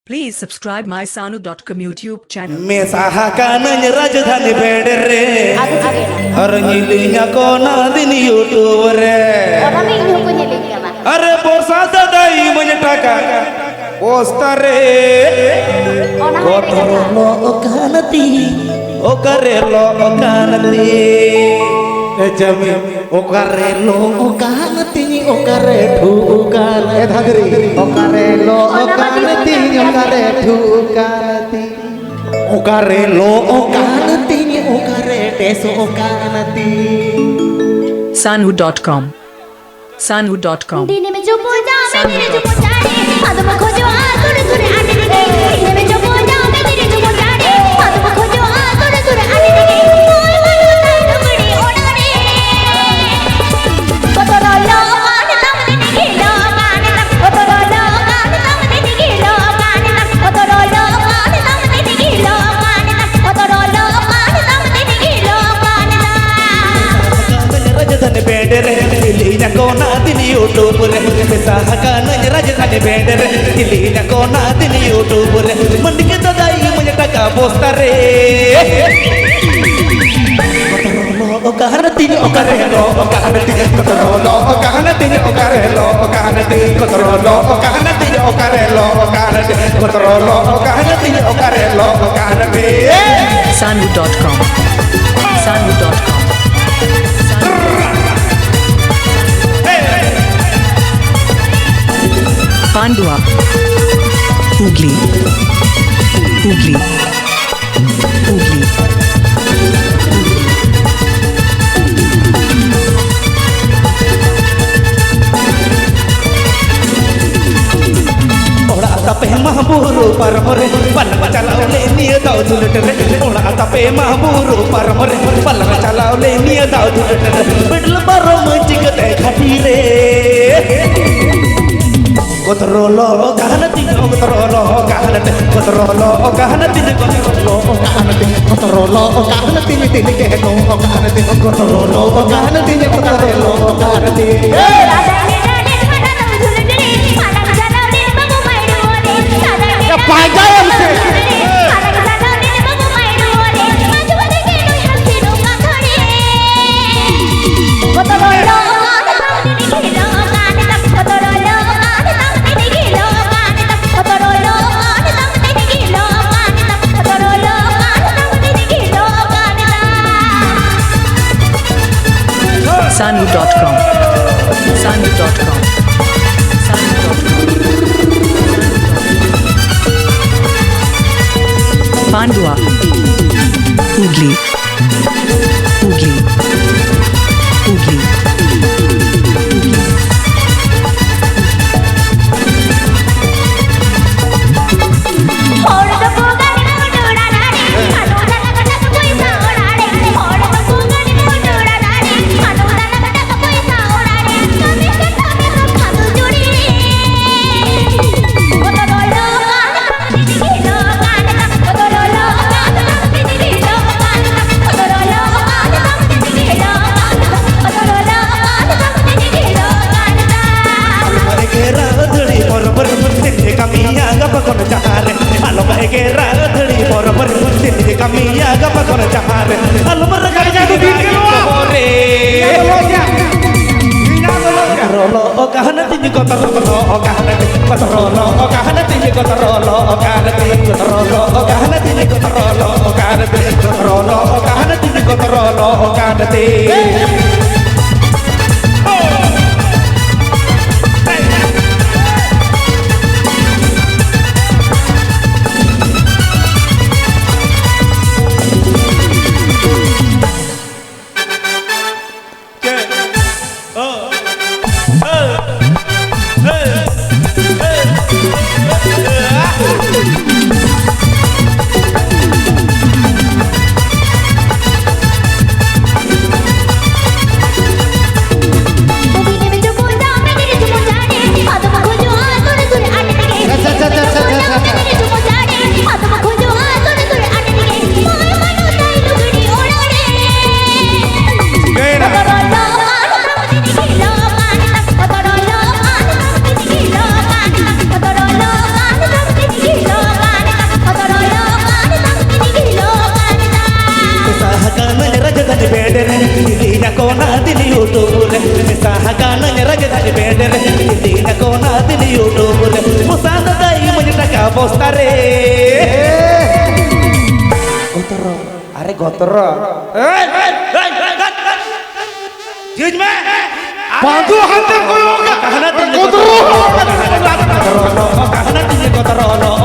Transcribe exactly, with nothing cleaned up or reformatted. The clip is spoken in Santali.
Please subscribe my sanu dot com YouTube channel. ᱢᱮᱥᱟ ᱟᱠᱟᱱᱟᱹᱧ ᱨᱟᱡᱽᱫᱷᱟᱱᱤ ᱵᱮᱱᱰ ᱨᱮ, ᱟᱫᱚ ᱪᱤᱠᱟᱹᱭᱮᱱᱟ? ᱟᱨ ᱧᱮᱞᱤᱧ ᱟᱠᱚ ᱱᱟ ᱫᱤᱱ YouTube ᱨᱮ᱾ ᱚᱱᱟ ᱢᱟ ᱤᱧ ᱦᱚᱸᱠᱚ ᱧᱮᱞᱤᱧ ᱠᱟᱱᱟ᱾ ᱟᱨᱮ ᱵᱚᱨᱥᱟ ᱫᱟᱫᱟ ᱤᱢᱟᱹᱧ ᱴᱟᱠᱟ ᱵᱚᱥᱛᱟ ᱨᱮ᱾ ᱚᱱᱟ ᱦᱚᱸ ᱠᱚᱛᱚᱨ ᱞᱚᱜ ᱠᱟᱱ ᱛᱤᱧ, ᱚᱠᱟᱨᱮ ᱞᱚᱜ ᱠᱟᱱ ᱛᱤᱧ? ᱮ ᱡᱟᱹᱢᱤ, ᱚᱠᱟᱨᱮ ᱞᱚᱜ ᱠᱟᱱ ᱛᱤᱧ, ᱚᱠᱟᱨᱮ ᱴᱷᱩ ᱠᱟᱱ? ᱮ ᱫᱷᱟᱫᱨᱤ, ᱚᱠᱟᱨᱮ ᱞᱚᱜ ᱠᱟᱱ ᱛᱤᱧ, ᱚᱠᱟᱨᱮ ᱴᱷᱩ ᱠᱟᱱ ᱛᱤᱧ? ᱚᱠᱟᱨᱮ ᱞᱚᱜ ᱠᱟᱱ ᱛᱤᱧ, ᱚᱠᱟᱨᱮ ᱴᱮᱥᱚᱜ ᱠᱟᱱ ᱛᱤᱧ? Sanu dot com. Sanu dot com. ᱫᱤᱱᱮᱢ ᱪᱚᱯᱚᱡᱟ ᱢᱮ ᱫᱤᱱᱮ ᱪᱚᱯᱚᱡᱟ ᱨᱮ, ᱟᱫᱚᱢ ᱠᱷᱚᱡᱚᱜᱼᱟ ᱥᱩᱨ ᱥᱩᱨ ᱟᱹᱰᱤ ᱨᱮᱜᱮ᱾ ᱫᱤᱱᱮᱢ ᱪᱚᱯᱚᱡᱟ ᱢᱮ ᱫᱤᱱᱮ ᱪᱚᱯᱚᱡᱟ ᱨᱮ, ᱟᱫᱚᱢ ᱠᱷᱚᱡᱚᱜᱼᱟ ᱥᱩᱨ ᱥᱩᱨ ᱟᱹᱰᱤ ᱨᱮᱜᱮ᱾ ᱢᱚᱭ ᱢᱚᱭ ᱢᱚᱭ ᱞᱩᱜᱽᱲᱤ ᱚᱲᱟᱜ ᱨᱮ᱾ ᱵᱚᱛᱚᱨ ᱞᱚ ᱠᱟᱱ ᱛᱟᱢ ᱫᱤᱱ ᱜᱮ ᱞᱚ ᱠᱟᱱ ᱛᱟᱢ, ᱵᱚᱛᱚᱨ ᱞᱚ ᱠᱟᱱ ᱛᱟᱢ ᱫᱤᱱ ᱜᱮ ᱞᱚ ᱠᱟᱱ ᱛᱟᱢ, ᱵᱚᱛᱚᱨ ᱞᱚ ᱠᱟᱱ ᱛᱟᱢ ᱫᱤᱱ ᱜᱮ ᱞᱚ ᱠᱟᱱ ᱛᱟᱢ, ᱵᱚᱛᱚᱨ ᱞᱚ ᱠᱟᱱ ᱛᱟᱢ ᱫᱤᱱ ᱜᱮ ᱞᱚ ᱠᱟᱱ ᱛᱟᱢ᱾ ᱨᱟᱡᱽᱫᱷᱟᱱᱤ ᱵᱮᱱᱰ ᱨᱮ ᱞᱤᱞᱤ ᱧᱟᱠᱚ ᱱᱟ ᱫᱤᱱ YouTube ᱨᱮ᱾ ᱢᱮᱥᱟ ᱟᱠᱟᱱᱟᱹᱧ ᱨᱟᱡᱽᱫᱷᱟᱱᱤ ᱵᱮᱱᱰ ᱨᱮ ᱞᱤᱞᱤ ᱧᱟᱠᱚ ᱱᱟ ᱫᱤᱱ YouTube ᱨᱮ᱾ ᱢᱟᱹᱱᱰᱤ ᱠᱮ ᱫᱟᱫᱟ ᱤᱢᱟᱹᱧ ᱴᱟᱠᱟ ᱵᱚᱥᱛᱟ ᱨᱮ᱾ ᱠᱚᱛᱨᱚᱞᱚ ᱚᱠᱟᱱ ᱛᱤᱧ ᱚᱠᱟᱨᱮ ᱞᱚ ᱚᱠᱟᱱ ᱛᱤᱧ ᱠᱚᱛᱨᱚᱞᱚ ᱚᱠᱟᱱ ᱛᱤᱧ ᱚᱠᱟᱨᱮ ᱞᱚ ᱚᱠᱟᱱ ᱛᱤᱧ ᱠᱚᱛᱨᱚᱞᱚ ᱚᱠᱟᱱ ᱛᱤᱧ ᱚᱠᱟᱨᱮ ᱞᱚ ᱚᱠᱟᱱ ᱛᱤᱧ ᱠᱚᱛᱨᱚᱞᱚ ᱚᱠᱟᱱ ᱛᱤᱧ ᱚᱠᱟᱨᱮ ᱞᱚ ᱚᱠᱟᱱ ᱛᱤᱧ᱾ Sanu dot com. Sanu dot com. Pandua. Hooghly. Hooghly. Hooghly. ᱚᱲᱟᱜ ᱛᱟᱯᱮ ᱢᱟ ᱵᱩᱨᱩ ᱯᱟᱨᱚᱢ ᱨᱮ, ᱵᱟᱞᱟᱝ ᱪᱟᱞᱟᱣ ᱞᱮ ᱱᱤᱭᱟᱹ ᱫᱟᱣ ᱫᱩᱞᱟᱹᱴ ᱨᱮ᱾ ᱚᱲᱟᱜ ᱛᱟᱯᱮ ᱢᱟ ᱵᱩᱨᱩ ᱯᱟᱨᱚᱢ ᱨᱮ, ᱵᱟᱞᱟᱝ ᱪᱟᱞᱟᱣ ᱞᱮ ᱱᱤᱭᱟᱹ ᱫᱟᱣ ᱫᱩᱞᱟᱹᱴ ᱨᱮ᱾ ᱵᱮᱰᱞ ᱯᱟᱨᱚᱢ ᱪᱤᱠᱟᱹᱛᱮ ᱜᱷᱟᱴᱤ ᱨᱮ? ᱠᱚᱛᱨᱚᱞᱚ ᱜᱟᱦᱱᱟ ᱛᱤᱧ, ᱠᱚᱛᱨᱚᱞᱚ ᱜᱟᱦᱱᱟ ᱛᱤᱧ, ᱠᱚᱛᱨᱚᱞᱚ ᱜᱟᱦᱱᱟ ᱛᱤᱧ, ᱠᱚᱛᱨᱚᱞᱚ ᱜᱟᱦᱱᱟ ᱛᱤᱧ, ᱠᱚᱛᱨᱚᱞᱚ ᱜᱟᱦᱱᱟ ᱛᱤᱧ, ᱛᱤᱧ ᱜᱮ ᱱᱚ ᱜᱟᱦᱱᱟ ᱛᱤᱧ, ᱠᱚᱛᱨᱚᱞᱚ ᱜᱟᱦᱱᱟ ᱛᱤᱧ, ᱠᱚᱛᱨᱚᱞᱚ ᱜᱟᱦᱱᱟ ᱛᱤᱧ᱾ ᱮ! Sanu dot com. Sanu dot com. Sanu dot com. Pandua. Hooghly. Hooghly. Hooghly. ᱮᱜᱮᱨᱟ ᱟᱹᱛᱷᱟᱹᱲᱤ ᱯᱚᱨᱚᱵᱽ ᱨᱮ ᱪᱮᱫ ᱮ ᱠᱟᱹᱢᱤᱭᱟ ᱜᱟᱯᱟ ᱠᱷᱚᱱ ᱡᱟᱦᱟᱸ ᱨᱮ? ᱟᱞᱚᱢ ᱮᱜᱮᱨᱟ ᱟᱹᱛᱷᱟᱹᱲᱤ ᱯᱚᱨᱚᱵᱽ ᱨᱮ ᱪᱮᱫ ᱮ ᱠᱟᱹᱢᱤᱭᱟ ᱜᱟᱯᱟ ᱠᱷᱚᱱ ᱡᱟᱦᱟᱸ ᱨᱮ? ᱟᱞᱚᱢ ᱨᱟᱠᱟᱵ ᱠᱚᱦᱚᱨ ᱨᱮ᱾ ᱨᱚᱞᱚ ᱚᱠᱟ ᱦᱟᱱᱟ ᱛᱤᱧ ᱠᱚᱛᱚᱨ ᱨᱚᱞᱚ ᱚᱠᱟ ᱦᱟᱱᱟ ᱛᱤᱧ ᱠᱚᱛᱚᱨ ᱨᱚᱞᱚ ᱚᱠᱟ ᱦᱟᱱᱟ ᱛᱤᱧ ᱠᱚᱛᱚᱨ ᱨᱚᱞᱚ ᱚᱠᱟ ᱦᱟᱱᱟ ᱛᱤᱧ ᱠᱚᱛᱚᱨ ᱨᱚᱞᱚ ᱚᱠᱟ ᱦᱟᱱᱟ ᱛᱤᱧ ᱠᱚᱛᱚᱨ ᱨᱚᱞᱚ ᱚᱠᱟ ᱦᱟᱱᱟ ᱛᱤᱧ ᱠᱚᱛᱚᱨ ᱨᱚᱞᱚ ᱚᱠᱟ ᱦᱟᱱᱟ ᱛᱤᱧ ᱢᱮᱥᱟ ᱟᱠᱟᱱᱟᱹᱧ ᱨᱟᱡᱽᱫᱷᱟᱱᱤ ᱵᱮᱰ ᱨᱮ, ᱤᱫᱤᱭᱟᱠᱚ ᱱᱟ ᱫᱤᱱ YouTube ᱨᱮ᱾ ᱢᱮᱥᱟ ᱟᱠᱟᱱᱟᱹᱧ ᱨᱟᱡᱽᱫᱷᱟᱱᱤ ᱵᱮᱰ ᱨᱮ, ᱤᱫᱤᱭᱟᱠᱚ ᱱᱟ ᱫᱤᱱ YouTube ᱨᱮ᱾ ᱢᱚᱥᱟ ᱫᱟᱫᱟ ᱤᱢᱟᱹᱧ ᱴᱟᱠᱟ ᱵᱚᱥᱛᱟ ᱨᱮ᱾ ᱜᱚᱛᱨᱚ, ᱟᱨᱮ ᱜᱚᱛᱨᱚ᱾ ᱤᱧ ᱢᱮ᱾ ᱵᱟᱹᱫᱩ ᱦᱟᱱᱛᱮ ᱠᱚᱭᱚᱜ ᱠᱟᱜ᱾ ᱠᱟᱦᱱᱟ ᱛᱤᱧ ᱠᱚᱫᱚ᱾ ᱠᱟᱦᱱᱟ ᱛᱤᱧ ᱠᱚᱫᱚ᱾